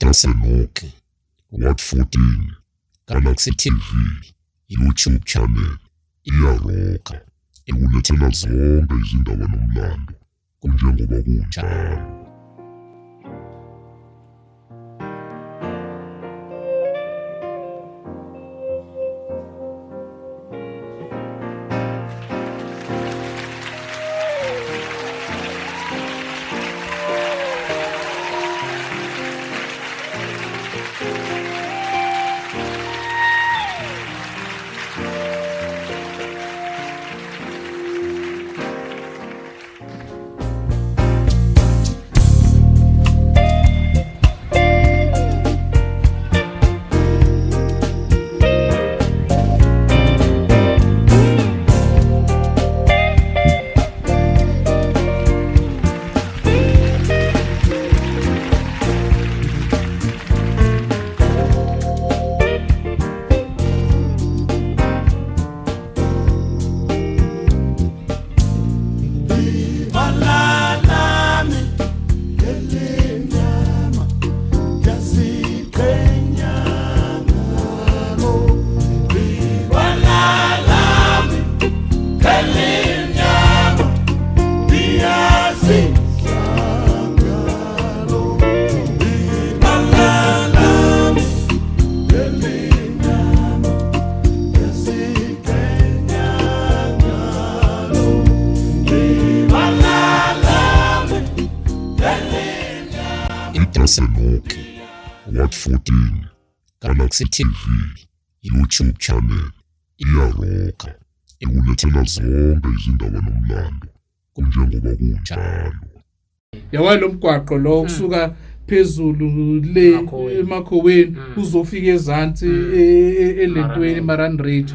IDasenoke, Ward 14, Galaxy TV, YouTube channel, iyaroka, ikulethela zonke izindaba nomlando kunjengoba kunjalo. IDasenoke, Ward 14, Galaxy TV, YouTube channel, iyaroka, ikulethela zonke izindaba nomlando kunjengoba kunjalo. Yabona lo mgwaqo lo kusuka phezulu le emakhoweni uzofika ezansi elentweni Maran Ridge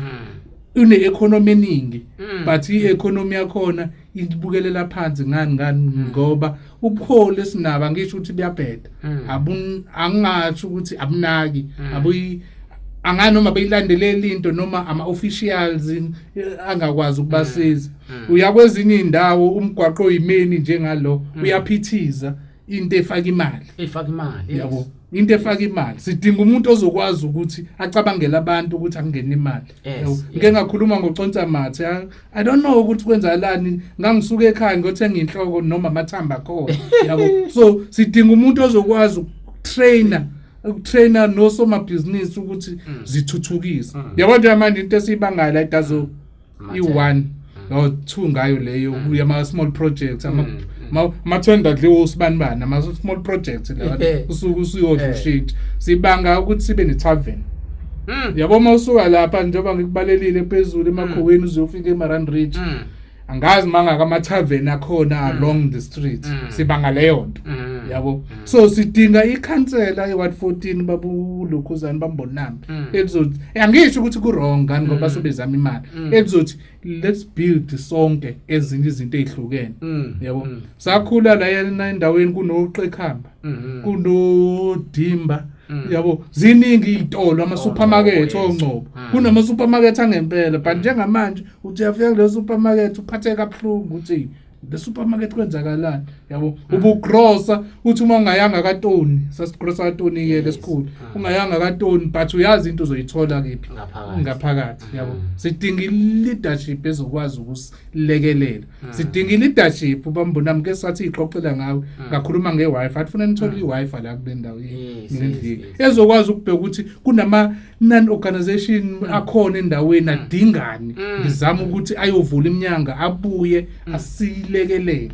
une economy eningi, but i-economy yakhona ibukelela phansi. Ngani? Ngani? Ngoba ubuholi esinabo, angisho ukuthi buyabheda, angingatsho ukuthi abunaki, abuyi angani noma beyilandelela into noma ama-officials angakwazi ukubasiza. Uya kwezinye iy'ndawo, umgwaqo oyimeni njengalo uyaphithiza, into efaka imali. Ifaka imali, yes. Yabo, into efaka imali. Sidinga umuntu ozokwazi ukuthi acabangele abantu ukuthi akungene imali. Yabo. Ngike ngakhuluma ngoconsa mathe. I don't know ukuthi kwenzakalani, ngangisuka ekhaya ngiyothenga inhloko noma amathamba akhona, yabo. So sidinga umuntu ozokwazi ukutrainer nosomabhizinisi ukuthi zithuthukise, yabo. Nje manje into esiyibangayo la idazo i-1 no 2 ngayo leyo ama small projects, ama tender adliwe usibani bani, ama small projects la usuke usuyodla ushintsha. Sibanga ukuthi sibe ne tavern, yabo. Uma usuka lapha, njengoba ngikubalelile, phezulu emakhoweni uzofika eMaran Ridge, angazi mangaka ama-tavern akhona along the street. Sibanga leyo nto, yabo. So sidinga ikhansela e-ward 14, babulukhuzana bambonambi, elizothi, angisho ukuthi ku-wrong ngani, ngoba sobezama imali, elizothi let's build sonke ezinye izinto ey'hlukene, yabo. Sakhula la endaweni kunoqekhamba, kunodimba, yabo, ziningi iy'tolo, ama-supermarket, ongcobo. Kunama-supermarket angempela, but njengamanje uthi uyafika kuleyo supermarket uphatheke kabuhlungu ukuthi le supermarket kwenzakalani, yabo. Ubugrosa uthi uma ungayanga kaToni, sasigrosa kaToni ke lesikhulu, ungayanga kaToni, but uyazi into uzoyithola kephi? Ngaphakathi. Ngaphakathi, yabo. Sidinga i-leadership ezokwazi ukusilekelela. Sidinga i-leadership, bambonami, ke sathi ixoxela ngawe, ngakhuluma nge-Wi-Fi, athi funa nithole i-Wi-Fi la kule ndawo ngendlini ezokwazi ukubheka ukuthi kunama non organization akhona endaweni adingani, ngizama ukuthi ayovula iminyango, abuye asilekelele.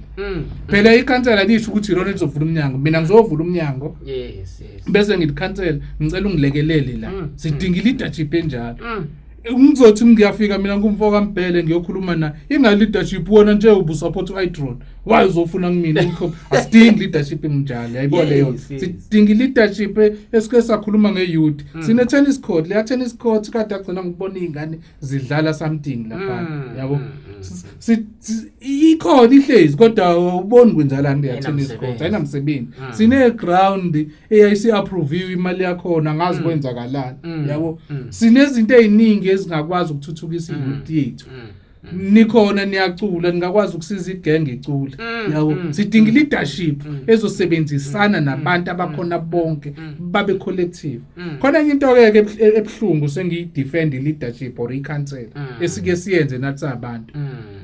Phela ikhansela lisho ukuthi ilona elizovula umnyango, mina ngizovula umnyango, bese ngilikhansela, ngicela ungilekelele la. Sidinga i-leadership enjalo. Ngizothi ngiyafika mina ngumfo kaMbhele, ngiyokhuluma na inga leadership, wona nje ubusupport u-Itron, why uzofuna kumina umkhophi? Asidingi leadership enjalo, yayibo leyo. Sidinga i-leadership esike sakhuluma nge-youth. Sine tennis court, leya tennis court kade agcina ngokubona iy'ngane zidlala something lapha, yabo. Ikhona ihlezi, kodwa uboni kwenzakalani kuleya tennis court? Ayinamsebenzi. Ayinamsebenzi. Sine ground eyayisi-approviwe, imali yakhona angazi kwenzakalani, yabo. Sinezinto ey'ningi ezingakwazi ukuthuthukisa i-youth yethu. Nikhona niyacula, ningakwazi ukusiza igenge icule, yabo. Sidinga leadership ezosebenzisana nabantu abakhona bonke, babe collective. Khona enye into ke ebuhlungu, sengiyi-defend leadership or i-council, esike siyenze nathi abantu.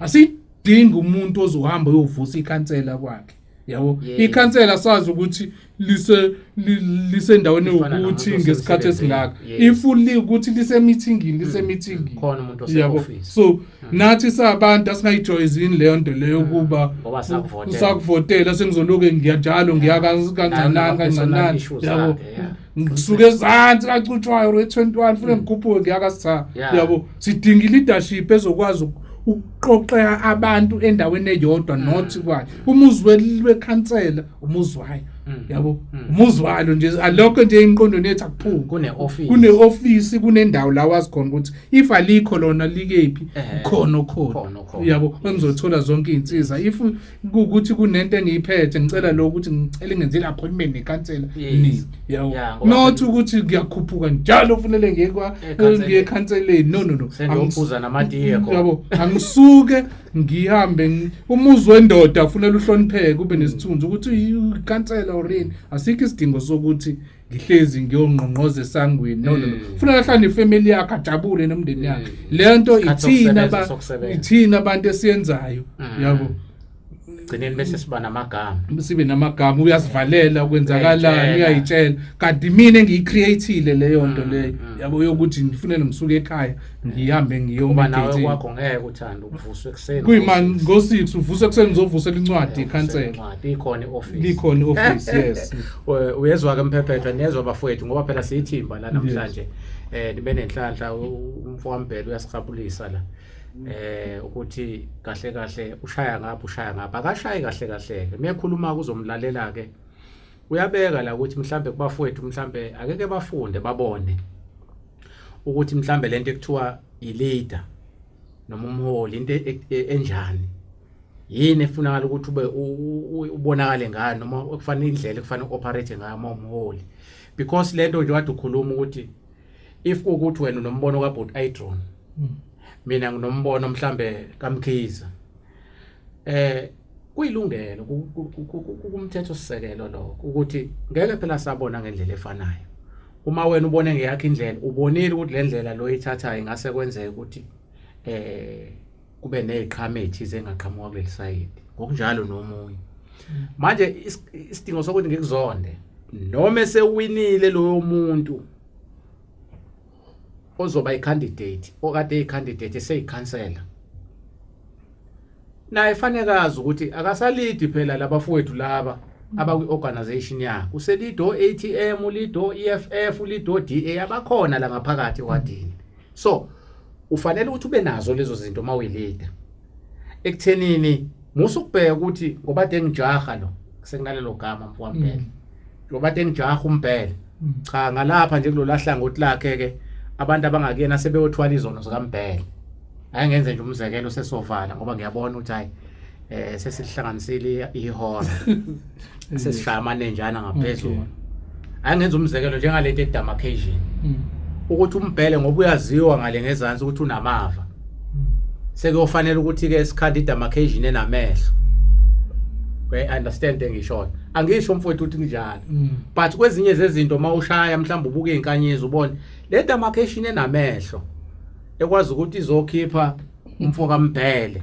Asidingi umuntu ozohamba uyovusa ikhansela kwakhe, yabo. Ikhansela sazi ukuthi lisendaweni Lifana yokuthi nomuntu ngesikhathi osemsebenzini. esingaka. Yes. If ukuthi lisemithingini, lisemithingini. Khona umuntu Yabo. ose-office. So nathi sabantu asingayijoyizini leyo nto leyo kuba Ngoba sakuvotela. Usakuvotela, sengizoloke ngiyanjalo ngiya kancanani Nama-personal kancanani, issues yabo. akhe, yeah. Ngisuke ezansi kacutshwayo re-21, fune ngikhuphuke ngiyakasitha, yabo. Sidinga i-leadership ezokwazi ukuqoqeka abantu endaweni eyodwa, not kwayo umuzi wekhansela, umuzi wayo, yabo, umuzi walo nje. Alokho nje emqondweni yethu akuphumi. Kune-office. Kune-ofisi, kunendawo la wazi khona ukuthi if alikho lona likephi, khona okhona. Khona okhona. Yabo, engizothola zonke iy'nsiza. If kuwukuthi kunento engiyiphethe, ngicela lo ukuthi ngicela ingenzele appointment nekhansela nini, yabo. Yeah, ngoba Not ukuthi ngiyakhuphuka njalo kufanele ngiye kwa Ekhanseleni. ngiye ekhanseleni. No, no, no. Sengiyophuza namatiye khona. Yabo, angisuke ngihambe umuzi wendoda ufunela uhlonipheke, ube nesithunzi ukuthi uyikhansela or yini. Asikho isidingo sokuthi ngihlezi ngiyongqongqoza esangweni. No, no, no. Funeka ahlale nefamily yakhe, ajabule nomndeni yakhe. Le nto Isikhathi ithina sokusebenza, sokusebenza. ithina abantu esiyenzayo, yabo. Gcineni bese siba namagama. Sibe namagama, uyasivalela, kwenzakalani. Uyayitshela. Uyayitshela, kanti mina engiyicreateile leyo nto leyo, yabo, yokuthi ngifunele ngisuke ekhaya ngihambe Ngoba nawe ngiyoma. kwakho ngeke uthande ukuvuswa ekuseni. Kuyimani ngo-six. ngo-6 uvuse ekuseni, ngizovusela incwadi ikhansela. Incwadi ikhona i-office. Likhona i-office, yes. Uyezwa-ke Mphephetha, niyezwa bafowethu, ngoba phela siyithimba la namhlanje. Nibe nenhlanhla, umfo kaMbhele uyasiqabulisa la. Ukuthi kahle kahle ushaya ngapha, ushaya ngapha. Akashayi kahle kahle ke. Mekhuluma kuzomlalela ke. Uyabeka la ukuthi mhlambe kubafowethu, mhlambe akeke bafunde babone ukuthi mhlambe lento ekuthiwa i-leader noma umholi into enjani, yini efunakala ukuthi ube ubonakale ngayo, noma ekufanele indlela ekufanele uoperate ngayo uma umholi, because lento nje kade ukhuluma ukuthi if kuwukuthi wena unombono kaBhut Idron, mina nginombono mhlambe kaMkhize, kuyilungelo kumthetho sisekelo lokho ukuthi ngeke phela sabona ngendlela efanayo. Uma wena ubone ngeyakho indlela, ubonile ukuthi le ndlela lo ithathayo ingase kwenzeke ukuthi kube neziqhamo ezithize engaqhamuka kuleli sayidi, ngokunjalo nomunye. Manje isidingo sokuthi ngikuzonde noma esewinile loyo muntu ozoba i-candidate, okade eyi-candidate eseyikhansela, naye fanele azi ukuthi akasalidi phela labafowethu laba abakwi-organization yakhe, uselida o-ATM, ulida o-EFF, ulida o-DA abakhona la ngaphakathi ewadini. So ufanele ukuthi ube nazo lezo zinto uma uyi-leader, ekuthenini musa ukubheka ukuthi ngoba de ngijaha lo, sekunalelo gama mfowambele, ngoba de ngijaha umbhele, cha, ngalapha nje kulola hlangothi lakhe ke abantu abangakuyena sebeyothwala izono zikaMbhele. Ake ngenze nje umzekelo, sesovala, ngoba ngiyabona ukuthi hayi, sesilihlanganisile ihora, sesishaya amanenjana ngaphezulu. Ake ngenze umzekelo njengalento edemarcation, ukuthi uMbhele ngoba uyaziwa ngale ngezansi ukuthi unamava, sekuyofanele ukuthi ke sikhande i-demarcation enamehlo. We understand engishoyo? Angisho mfowethu ukuthi kunjalo, but kwezinye zezinto uma ushaya mhlawumbe ubuke izinkanyezi, ubone le demarcation enamehlo ekwazi ukuthi izokhipha umfo kaMbhele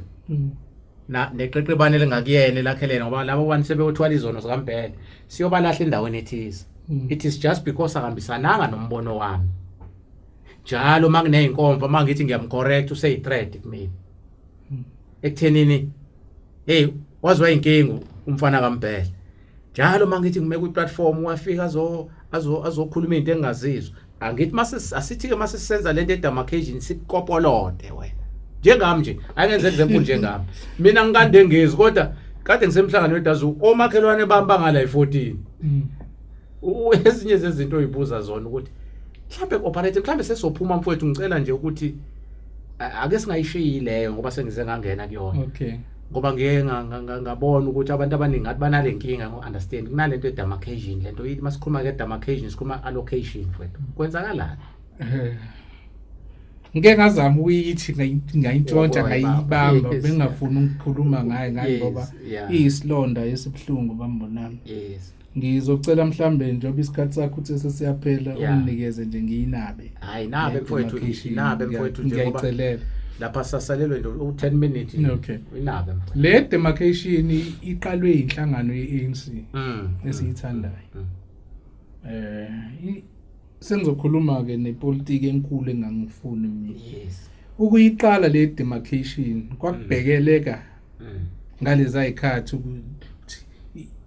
na neqeqebane lingakuyena elakhelene, ngoba labo bantu sebeyothwala izono zikaMbhele, siyobalahla endaweni ethize. It is just because akambisananga nombono wami. Njalo uma kuney'nkomfa, uma ngithi ngiyamcorrect, useyi-threat kumina ekuthenini hey, waziwa inkinga umfana kaMbhele. Njalo uma ngithi ngime kwi-platform, wafika azo azo azokhuluma into engingazizwa. Angithi mase asithi-ke mase sisenza lento e-demarcation, sikopolote wena njengami nje. Ayengenze example njengami mina, ngikade ngizwi kodwa kade ngisemhlanganweni wedazu, omakhelwane bami bangala yi-14. Ezinye zezinto oyibuza zona ukuthi mhlambe operate, mhlambe sesophuma mfowethu, ngicela nje ukuthi ake singayishiyi leyo ngoba sengize ngangena kuyona. Ngoba ngiye ngabona ukuthi abantu abaningi ngathi banale nkinga ngo-understand kunalento e-demarcation. Lento ithi masikhuluma nge-demarcation, sikhuluma allocation mfowethu, kwenzakalani? Ngike ngazama ukuyithi ngayintshontsha, Wayibamba. ngayibamba, bengingafuni ukukhuluma ngayo ngani ngoba iyisilonda esibuhlungu, bambonami. Ngizocela mhlambe, njengoba isikhathi sakho uthe sesiyaphela, unginikeze nje ngiyinabe. Hayi, nabe Le mfowethu, demarcation, nabe mfowethu, njengoba ngiyayicelela. Lapha sasalelwe nje u-10 minutes nje. Okay. Inabe mfowethu. Le demarcation iqalwe inhlangano ye-ANC esiyithandayo. Sengizokhuluma ke nepolitiki enkulu engangifuni mina. Ukuyiqala le demarcation kwakubhekeleka ngalezi ayikhathi ukuthi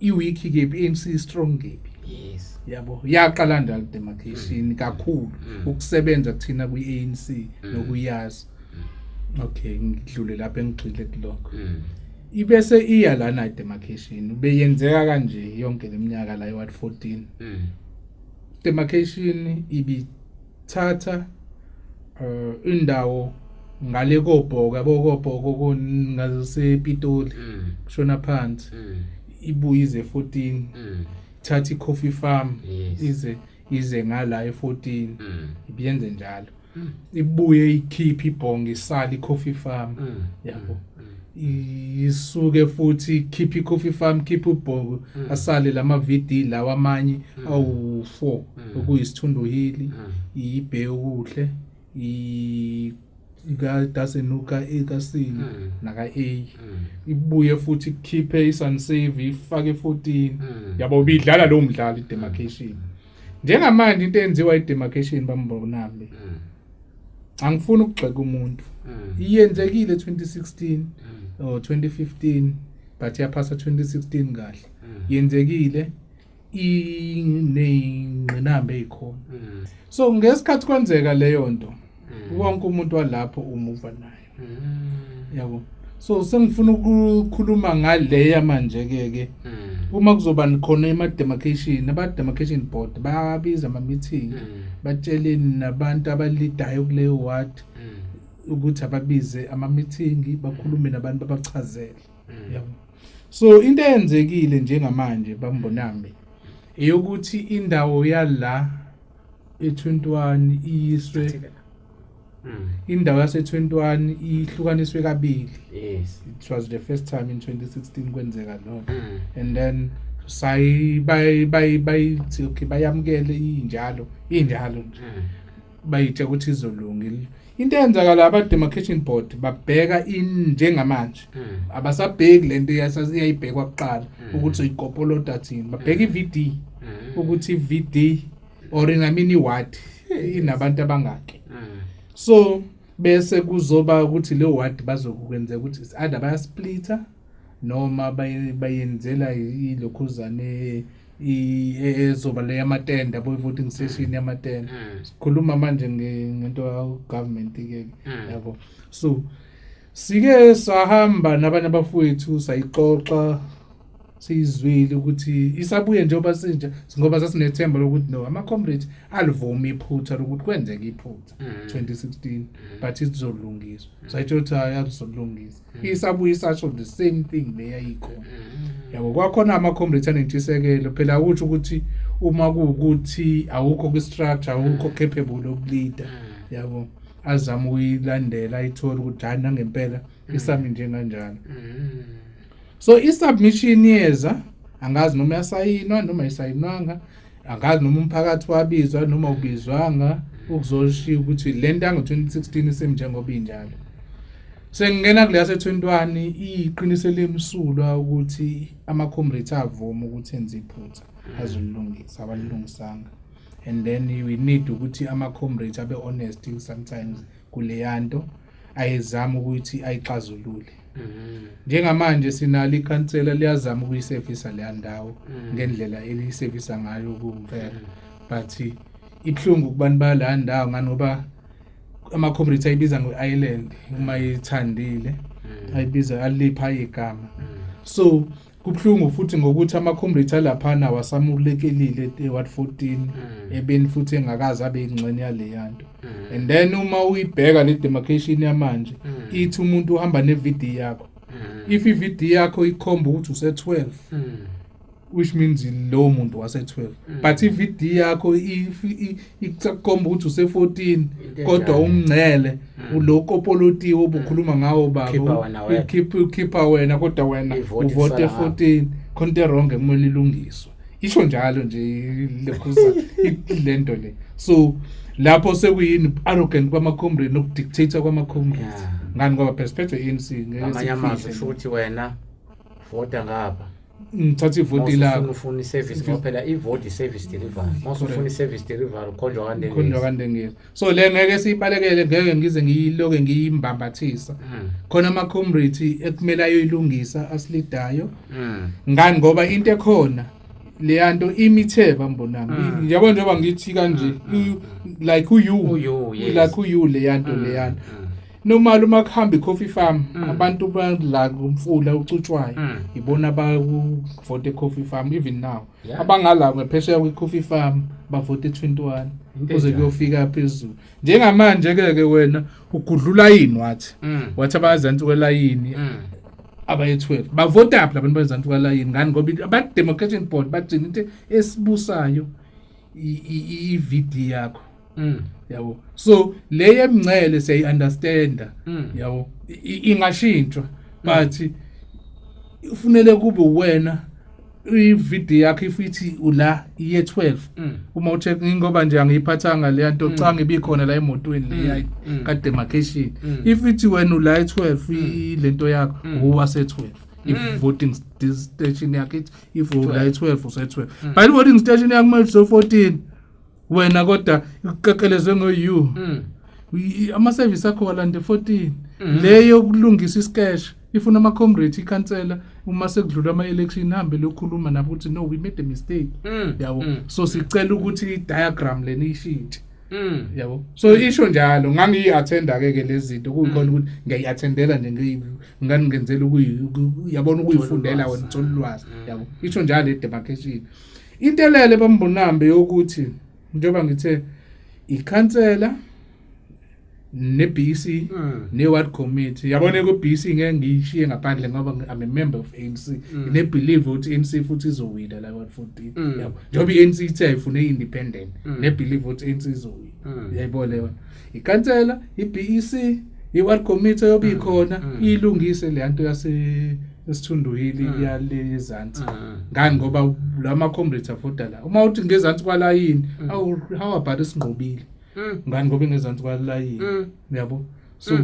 i-weak kephi, i-ANC strong kephi. Yabo, yaqala njalo demarcation kakhulu ukusebenza kuthina kwi-ANC nokuyazi. Okay, ngidlule lapho, engigxile kulokho. Ibese iya lana i-demarcation beyenzeka kanje yonke leminyaka la e-ward 14. Demarcation ibithatha indawo ngale kobhoko, yabo, kobhoko ngasePitoli kushona phansi, ibuye ize 14, ithatha i-coffee farm, ize ngala e-14. Ibiyenze njalo, ibuye ikhiphe ibhongo, isale i-coffee farm, yabo. Isuke futhi ikhiphe i-coffee farm, khiphe ubhongo, asale lama VD lawa amanye awu4, okuyisithundu Hill, ibhe okuhle, i ikaDasenuka, ikaSini, naka A. Ibuye futhi ikhiphe iSunsave, ifake 14. Yabo, bidlala lo mdlalo i-demarcation. Njengamanje into eyenziwa i-demarcation, bambonami, angifuni ukugxeka umuntu. Iyenzekile 2016 or 2015, but yaphasa 2016 kahle. Yenzekile, ineyingqinamba ezikhona. So ngesikhathi kwenzeka leyo nto, wonke umuntu walapho umuva nayo, yabo. So sengifuna ukukhuluma ngaleya manje ke ke uma kuzoba khona ema demarcation, aba demarcation board bayabiza ama meeting, batsheleni nabantu abalidayo kuleyo ward ukuthi ababize ama meeting, bakhulume nabantu, babachazele, yabo. So into eyenzekile njengamanje, bambonami, eyokuthi indawo yala e21 iyiswe, indawo yase21 ihlukaniswe kabili. It was the first time in 2016 kwenzeka lokho. And then sayi bay bay bayithi okay, bayamukele injalo, injalo nje. Bayitshe ukuthi izolunga. Into eyenzakala, aba demarcation board babheka in njengamanje abasabheki lento eyayibhekwa kuqala ukuthi uyikopolota thina, babheka i-VD, ukuthi i-VD or in, I mean, i-ward inabantu abangaki. So bese kuzoba ukuthi le ward bazokwenzeka ukuthi it's either bayasplitha noma bayenzela ilokhuzane ezoba le yamatende, yabo, i-voting station yamatende. Sikhuluma manje ngento ka-government ke, yabo. So sike sahamba nabanye abafowethu, sayixoxa, siyizwile ukuthi isabuye njengoba sinje, ngoba sasinethemba lokuthi no, ama-comrades alivuma iphutha lokuthi kwenzeka iphutha 2016, but izolungiswa. Sayitsho ukuthi hayi, azolungiswa, isabuye isasho the same thing leyayikhona, yabo. Kwakhona ama-comrades anentshisekelo phela, akutsho ukuthi uma kuwukuthi awukho kwi-structure awukho capable yokuleada, yabo. Azama ukuyilandela, ayithole ukuthi hayi, nangempela isami njenganjalo. So i-submission yeza, angazi noma yasayinwa noma ayisayinwanga, angazi noma umphakathi wabizwa noma ubizwanga ukuzoshiya ukuthi le nto yango-2016 isemnjengoba injalo. Sengingena kule yase-21, iqiniso elimsulwa ukuthi ama-comrades avuma ukuthi enze iphutha, azolilungisa, abalilungisanga. And then we need ukuthi ama-comrades abe honest sometimes kuleya nto, ayezama ukuthi ayixazulule. Njengamanje sinalo ikhansela, liyazama ukuyisevisa leya ndawo ngendlela eliyisevisa ngayo kumfela, but ibuhlungu kubantu bala ndawo ngani, ngoba ama-comrades ayibiza ngo-island uma ithandile, ayibiza, alipha igama. So kubuhlungu futhi ngokuthi ama-comrades alaphana awasamulekelile e-ward 14, ebeni futhi engakaze abe ingxenye yaleya nto. And then uma uyibheka le demarcation yamanje, ithi umuntu uhamba ne-VD yakho. If i-VD yakho ikhomba ukuthi use-12, Which means lowo muntu wase-12, but i-VD yakho ikukhomba ukuthi use-14, Into kodwa enjalo. umngcele ulo kopolotiwe obukhuluma ngawo Khipha baba, wena wedwa. khipha wena, kodwa wena Ivoti uvote isala ngapha. 14. Khona into wrong ekumele ilungiswe, isho njalo nje lekhuza lento le. So lapho sekuyini arrogant kwama-comrade nokudictate kwama-comrades. Ngani? Ngoba phela siphethwe i-ANC, ngeke Ngamanye amazwi sikufihle. kusho ukuthi wena vota ngapha. Ngithatha ivoti Mawusufuna lakho. ufuna i-service, ngoba phela ivoti i-service delivery. Mawusufuna i-service delivery, ukhonjwa khonjwa kandengezi. kandengezi. So le ngeke siyibalekele, ngeke ngize ngiyiloke ngiyimbambathisa. Khona ama-comrades ekumele ayoyilungisa asilidayo. Ngani? Ngoba into ekhona leyanto imitheba mbonami, yabo, njengoba ngithi kanje, like uyu Uyu, yes. like uyu leyanto leyanto normal uma kuhamba i-coffee farm, abantu bala kumfula ucutshwayo, ibona abakuvote e-coffee farm even now. Abangala ngephesheya kwi-coffee farm bavote 21 Into kuze enjalo. kuyofika phezulu. Njengamanje ke ke wena ugudlula yini, wathi wathi abazansi kwelayini abaye-12 bavota phi labantu bazansi kwalayini? Ngani? Ngoba aba-demarcation board bagcina into esibusayo i-VD yakho, yabo. So le yemngcele siyayi-understanda, yabo, ingashintshwa, but ufunele kube wena i-VD yakho if ithi ula iye 12, uma ucheck, ngoba nje angiyiphathanga leya nto, cha, ngibikhona la emotweni leya ka-demarcation. If ithi wena ula e-12, lento yakho uwase 12. If voting station yakho ithi if ula e-12, use-12, but i-voting station yakho kumele use-14 wena, kodwa ikuqekelezwe ngo-u. Ama-service akho walande 14. Le yokulungisa isikesh ifuna ama-comrade, ikhansela, uma sekudlula ama-election hambe lokhuluma nabo ukuthi no, we made a mistake, yabo. So sicela ukuthi i-diagram lena ishintshe, yabo. So isho njalo, ngangiyi-attenda-ke ke lezi zinto, kuyikhona ukuthi ngiyayi-attendela nje, ngani ngenzela yabona, ukuyifundela ulwazi. Wena uthola ulwazi, yabo. Isho njalo i-demarcation. Intelele bambonambe yokuthi njengoba ngithe ikhansela ne-BC ne-ward committee, yabona, ku-BC ngeke ngiyishiye ngaphandle ngoba I'm a member of ANC, ne-believe ukuthi ANC futhi izowina la ward 14, yabo, njengoba i-ANC ithe ayifune i-independent, ne-believe ukuthi i-ANC izowina. Uyayibona leyo, ikhansela, i-BEC, i-ward committee eyobe ikhona, ilungise le nto yase esithunduhili yale ezansi. Ngani? Ngoba lama comrades avota la, uma uthi ngezansi kwalayini, awu, how about isinqobile? Ngani? Ngoba ingezansi kwalayini, yabo. So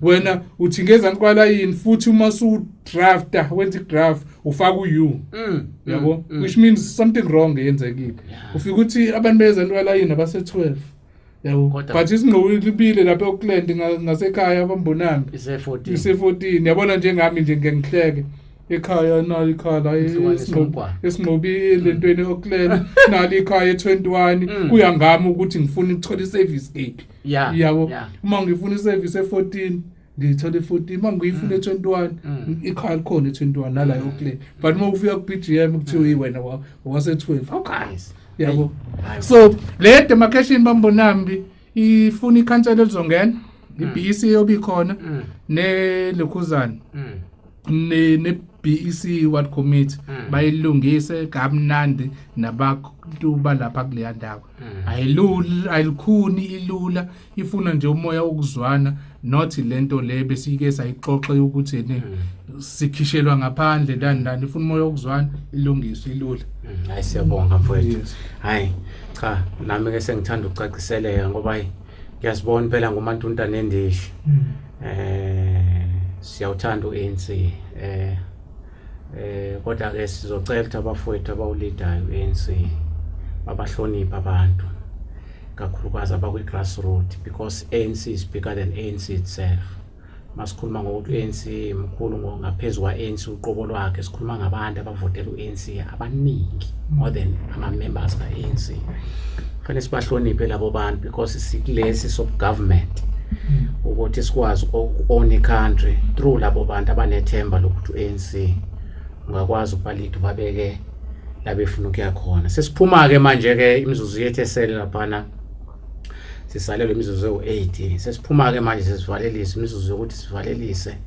wena uthi ngezansi kwalayini, futhi uma su-drafta, wenza i-draft, ufaka u-u, yabo, which means something wrong eyenzekile. Ufika ukuthi abantu bezansi kwalayini abase-12, yabo, but isinqobile lapha e-Auckland ngasekhaya abambonambi Ise-14. Ise-14, yabona. Njengami nje ngeke ngihleke ekhaya, nalo ikhaya la Ihlukanise umgwaqo. esinqobile entweni e-Auckland, nalo ikhaya e-21. Kuya ngami ukuthi ngifuna ukuthola i-service kephi, yabo. Uma ngifuna i-service e-14, ngiyithola e-14. Uma ngiyifuna e-21, ikhaya likhona e-21 nala e-Auckland, but uma ufika ku-BGM kuthiwa wena wase-12, okay, yabo. Hayi. So le demarcation bambonambi ifuna ikhansela elizongena, i-BEC yobe ikhona, nelokhuzana, ne BEC ward committee, bayilungise kamnandi nabantu balapha kuleya ndawo. Ayilula, ayilukhuni, ilula, ifuna nje umoya wokuzwana, not lento le besike sayixoxa ukuthi ene sikhishelwa ngaphandle ndani ndani. Ifuna umoya wokuzwana, ilungiswe, ilula. Hayi, siyabonga mfowethu. Yes. Hayi cha, nami ke sengithanda ukucaciseleka ngoba hayi, ngiyazibona phela ngumantunta nendishi. Siyawuthanda uANC, kodwa ke sizocela ukuthi abafowethu abawuleadayo uANC babahloniphe abantu, kakhulukazi abakwi grassroots, because ANC is bigger than ANC itself. Masikhuluma ngokuthi u-ANC mkhulu ngaphezulu kwa-ANC uqobo lwakhe, sikhuluma ngabantu abavotela u-ANC abaningi, more than ama-members ka-ANC. Kufanele sibahloniphe labo bantu because sikulesi sobu-government ukuthi sikwazi uku-own i-country through labo bantu abanethemba lokuthi u-ANC ungakwazi ukubalida ubabeke la befuna ukuya khona. Sesiphuma-ke manje-ke, imizuzu yethu esele laphana, sisalelwe imizuzu ewu-8. Sesiphuma-ke manje, sesivalelise imizuzu yokuthi sivalelise.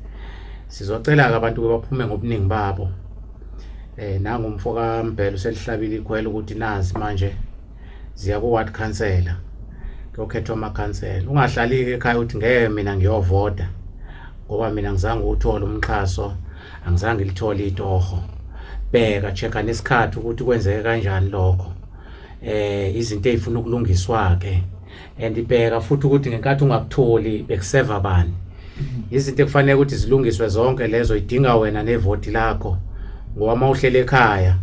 Sizocela-ke abantu-ke baphume ngobuningi babo. Nangu umfo kaMbhele uselihlabile ikhwelo ukuthi nazi manje ziya ku-ward councillor, kuyokhethwa amakhansela. Ungahlali-ke ekhaya uthi ngeke mina ngiyovota ngoba mina ngizange uwuthole umxhaso, angizange ngilithole itoho. Bheka, check-a nesikhathi ukuthi kwenzeke kanjani lokho. Izinto ey'funa ukulungiswa-ke and bheka futhi ukuthi ngenkathi ungakutholi bekuseva bani. Izinto ekufanele ukuthi zilungiswe zonke lezo idinga wena nevoti lakho, ngoba uma uhlele ekhaya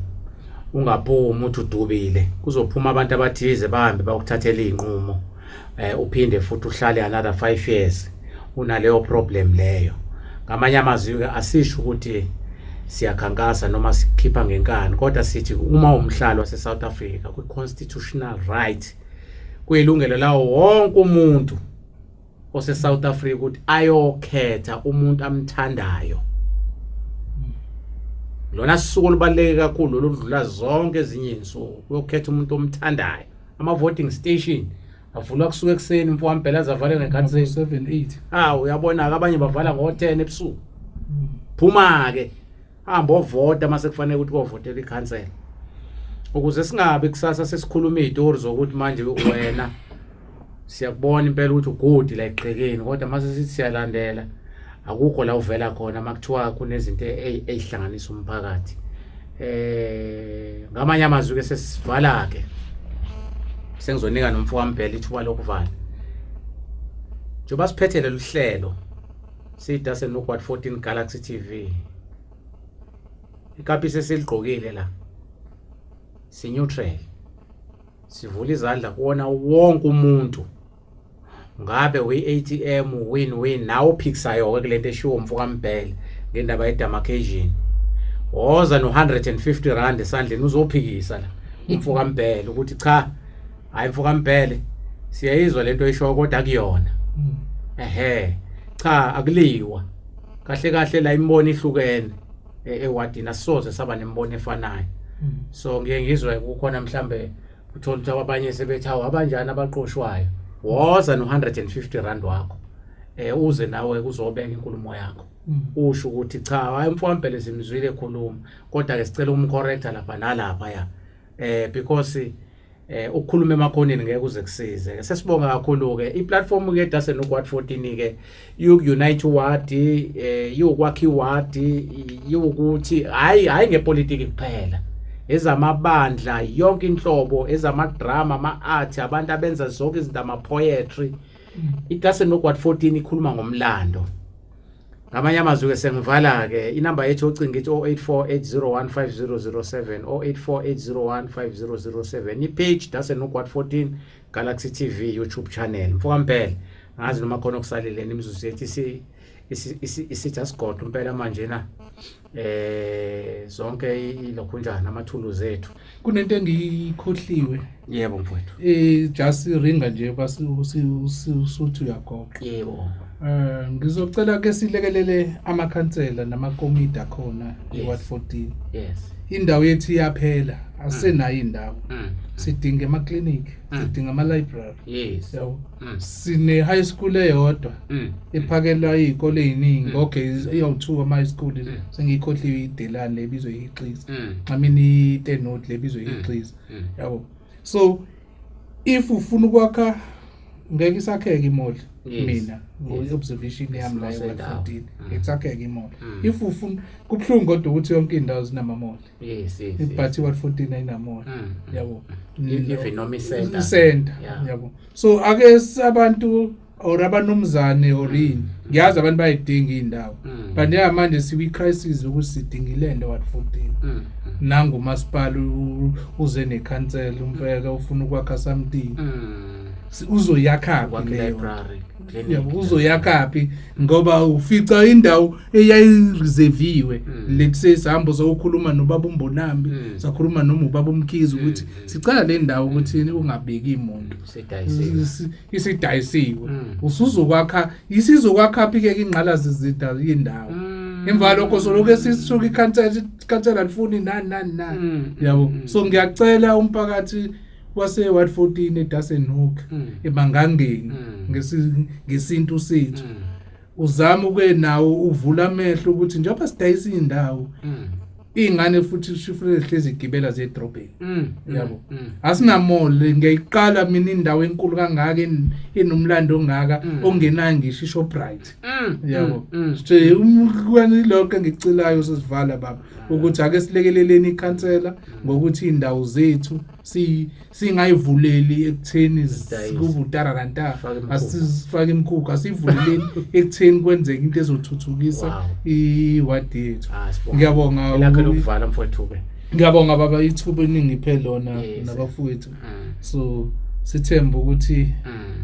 ungaphumi uthi udubile, kuzophuma abantu abathize bahambe bakuthathela iy'nqumo, uphinde futhi uhlale another 5 years unaleyo problem leyo. Ngamanye amazwi-ke asisho ukuthi siyakhankasa noma sikhipha ngenkani, kodwa sithi uma umhlali wase-South Africa kwi-constitutional right, kuyilungelo lawo wonke umuntu ose-South Africa ukuthi ayokhetha umuntu amthandayo. Lona suku olubaluleke kakhulu oludlula zonke ezinye izinsuku, uyokhetha umuntu omthandayo. Ama-voting station avulwa kusuka ekuseni, mfo wami phela azavale ngekhathi 7 8. Hawu, uyabona-ke abanye bavala ngo-10 ebusuku. Phuma-ke, hamba ovota mase kufanele ukuthi kovotela ikhansela, ukuze singabi kusasa sesikhuluma iy'tori zokuthi manje wena siyakubona impela ukuthi u-good la egqekeni, kodwa mase sithi siyalandela akukho la uvela khona makuthiwa kunezinto ey'hlanganisa umphakathi. Ngamanye amazwi ke sesivala ke, sengizonika nomfo wami Bhele ithuba lokuvala. Njengoba siphethe lolu hlelo siyiDassenhoek Ward 14 Galaxy TV, ikapisi esiligqokile la si neutral, sivula izandla kuwona wonke umuntu, ngabe uyi-ATM win-win nawe uphikisayo-ke kulento eshiwo umfo kaMbhele ngendaba ye-demarcation, woza no-150 rand esandleni uzophikisa la umfo kaMbhele ukuthi cha, hayi mfo kaMbhele, siyayizwa lento eshoyo kodwa akuyona. Ehe, cha, akuliwa kahle kahle la, imibono ihlukene ewadini, asisoze saba nemibono efanayo. So ngiye ngizwe kukhona mhlambe uthola ukuthi abanye sebethi awu abanjani abaqoshwayo. Woza no-150 rand wakho, uze nawe uzobeka inkulumo yakho, usho ukuthi cha, hayi mfo waMbhele simzwile ekhuluma, kodwa ke sicela ukum-correcta lapha nalapha ya, because ukukhuluma emakhoneni ngeke kuze kusize. Sesibonga kakhulu ke i-platform ke Dassenhoek Ward 14 ke yoku-unite ward, yokwakha iward, yokuthi hayi hayi ngepolitiki kuphela, ezamabandla yonke inhlobo, ezamadrama, ama-art, abantu abenza zonke izinto, ama-poetry. IDassenhoek Ward 14 ikhuluma ngomlando. Ngamanye amazwi ke sengivala ke, inamba yethu yocingo ithi 0848015007, 0848015007, i-page Dassenhoek Ward 14 Galaxy TV YouTube channel. Mfoka Mpele, ngazi noma khona okusalile, imizuzu yethu isithi asigoqe impela manje na zonke ilokhunjana amathuluzi ethu. Kunento engiyikhohliwe. Yebo mfowethu. Just ringa nje basuthi uyagoqa. Yebo. Ngizocela ke silekelele amakhansela namakomiti akhona eWard 14. Indawo yethu iyaphela, asenayo indawo. Sidinga ama clinic, sidinga ama library. Yabo. Sine high school eyodwa ephakela izikole eziningi. Okay, iyawu2 ama high school, sengiyikhohliwe, iDelani lebizwe iXisa. I mean iTenot lebizwe iXisa. Yabo. So if ufuna ukwakha ngeke isakheke i-mall. Mina ngo-observation yami la Isimo e-Ward sendawo. 14 ngeke i-mall. If ufuna, kubuhlungu kodwa ukuthi yonke indawo zinama-mall, but i-Ward 14 ayina-mall. Yabo. Even noma i-center. I-center. Yabo, so ake abantu or abanumzane or yini, ngiyazi abantu bayidinga iy'ndawo, but njengamanje sikwi-crisis ukuthi sidinga i-land e-Ward 14. Nangu umasipala uze nekhansela umfeka ufuna ukwakha something. Uzoyakhaphi Kwakhe leyo library, clinic. Yabo, uzoyakhaphi ngoba ufica indawo eyayireserviwe? Let's say sihambo sokukhuluma nobaba uMbonambi, sakhuluma noma ubaba uMkhize ukuthi sicela le ndawo ukuthi ungabeki muntu. Sidayisiwe. Isidayisiwe. Usuzokwakha, isizokwakha phi ke ingqalasizinda yendawo? Emva kwalokho solokhu esisuka ikhansela lifuni nani nani nani. Yabo, so ngiyacela umphakathi wase Ward 14 eDassenhoek, eMangangeni, ngesintu sethu, uzame uke nawo uvula amehlo ukuthi njengoba sidayisa indawo. Iy'ngane futhi shifule zihlezi zigibela ziye edrobheni. Yabo. Asinamall, ngiyayiqala mina indawo enkulu kangaka enomlando ongaka ongenayo ngisho iShoprite. Yabo. Nje umkweni lokho engikucelayo sesivala baba ukuthi ake silekeleleni ikhansela ngokuthi indawo zethu singayivuleli ekutheni Sidayise. kube utararanta Fake imikhukhu. asifake imikhukhu asivuleleni ekutheni kwenzeke into ezothuthukisa Wow. iwadi yethu. Ah, sibonga. Ngiyabonga. Elakho lokuvala mfowethu ke. Ngiyabonga baba ithuba eningiphe lona Yes. nabafowethu. So sithemba ukuthi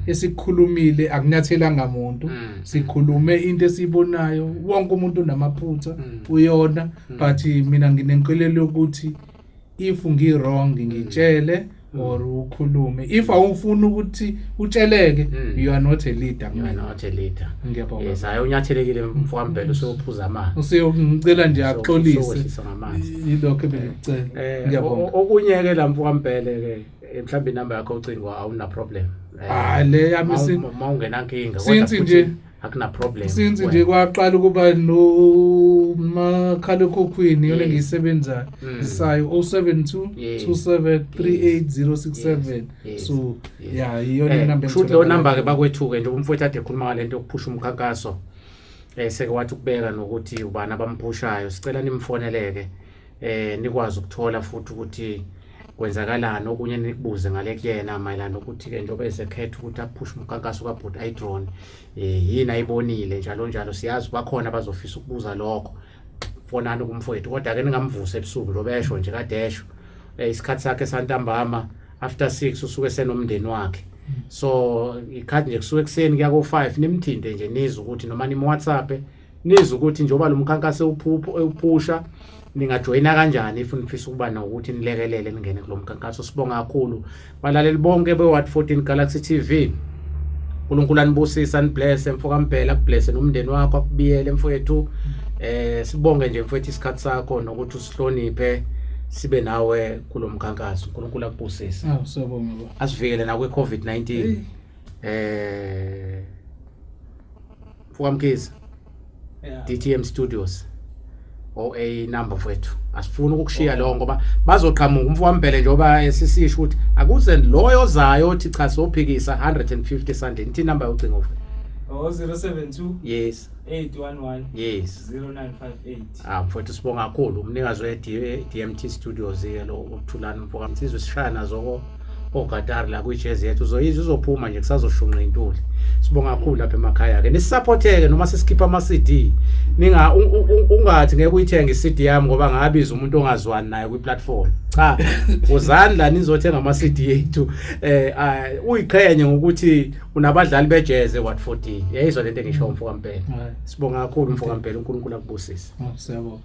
esikhulumile akunyathelanga muntu. Sikhulume into esiyibonayo, wonke umuntu unamaphutha uyona, but mina nginenkolelo yokuthi if ngi-wrong ngitshele or ukhulume. If awufuni ukuthi utsheleke, you are not a leader You are kumina. not a leader. Ngiyabonga. Yes, hayi unyathelekile mfowambele useyophuza amanzi. Useyongicela nje axolise. Usowehlisa ngamanzi. Yilokho ebengikucela. Ngiyabonga. Okunye ke la mfowambele ke mhlawumbe inamba yakho ucingo awuna problem. Ah, le yami mawungenankinga Since futhi nje- akuna problem. Since nje kwaqala ukuba nomakhalekhukhwini yona Yes. engiyisebenzayo sayo 072 Yes. 27 38067. Yes. So Yes. yeah, iyona inamba Kusho ukuthi leyo engitholakala number ke kuyo. bakwethu ke nje umfowethu ade ekhuluma ngale nto yokuphusha umkhankaso seke wathi ukubeka nokuthi ubani abamphushayo, sicela nimfoneleke nikwazi ukuthola futhi ukuthi kwenzakalani, okunye nikubuze ngale kuyena mayelana nokuthi ke njengoba esekhetha ukuthi aphushe umkhankaso kaBhuti iDrone yini ayibonile njalo njalo. Siyazi bakhona abazofisa ukubuza lokho, fonani kumfowethu, kodwa ke ningamvusa ebusuku njengoba esho nje kade esho isikhathi sakhe santambama after 6 usuke senomndeni wakhe, so ikhathi nje kusuke ekuseni kuya ko-5 nimthinte nje nizwe ukuthi noma nim-WhatsApp nizwe ukuthi njengoba lo mkhankaso ewuphusha ningajoyina kanjani if nifisa ukuba nokuthi nilekelele ningene kulo mkhankaso. Sibonga kakhulu balaleli bonke be-Ward 14 Galaxy TV. uNkulunkulu anibusise, anibless mfokaMbhele, akubless nomndeni wakho, akubiyele mfowethu. Sibonge nje mfowethu isikhathi sakho nokuthi usihloniphe sibe nawe kulo mkhankaso. uNkulunkulu akubusise. Awu siyabonga baba. Asivikele nakwi COVID-19. Mfokamkhize. DTM Studios OA number mfowethu, asifuni ukukushiya lo ngoba bazoqhamuka umfowambhele njengoba sisisho ukuthi akuze loyo ozayo othi cha sophikisa 150 Sunday. Ithi number yocingo mfowethu. 072 Yes. 811 Yes. 0958. Ah mfowethu sibonga kakhulu umnikazi we DMT Studios ke lo uThulani mfokamsizwe, sishaya nazo ko ogatari la kwijezi yethu uzoyizwa uzophuma nje kusazoshunqa intuli. Sibonga kakhulu lapha emakhaya ke nisupporteke noma sesikhipha ama CD, ninga ungathi ngeke uyithenge iCD yami ngoba ngabiza umuntu ongazwani naye kwi platform. Cha, uzani la nizothenga ama CD yethu, uyiqhenye ngokuthi unabadlali bejazz eWard 14. Yayizwa lento engisho mfokampela. Hayi. Sibonga kakhulu mfokampela, uNkulunkulu akubusise. Awu siyabonga.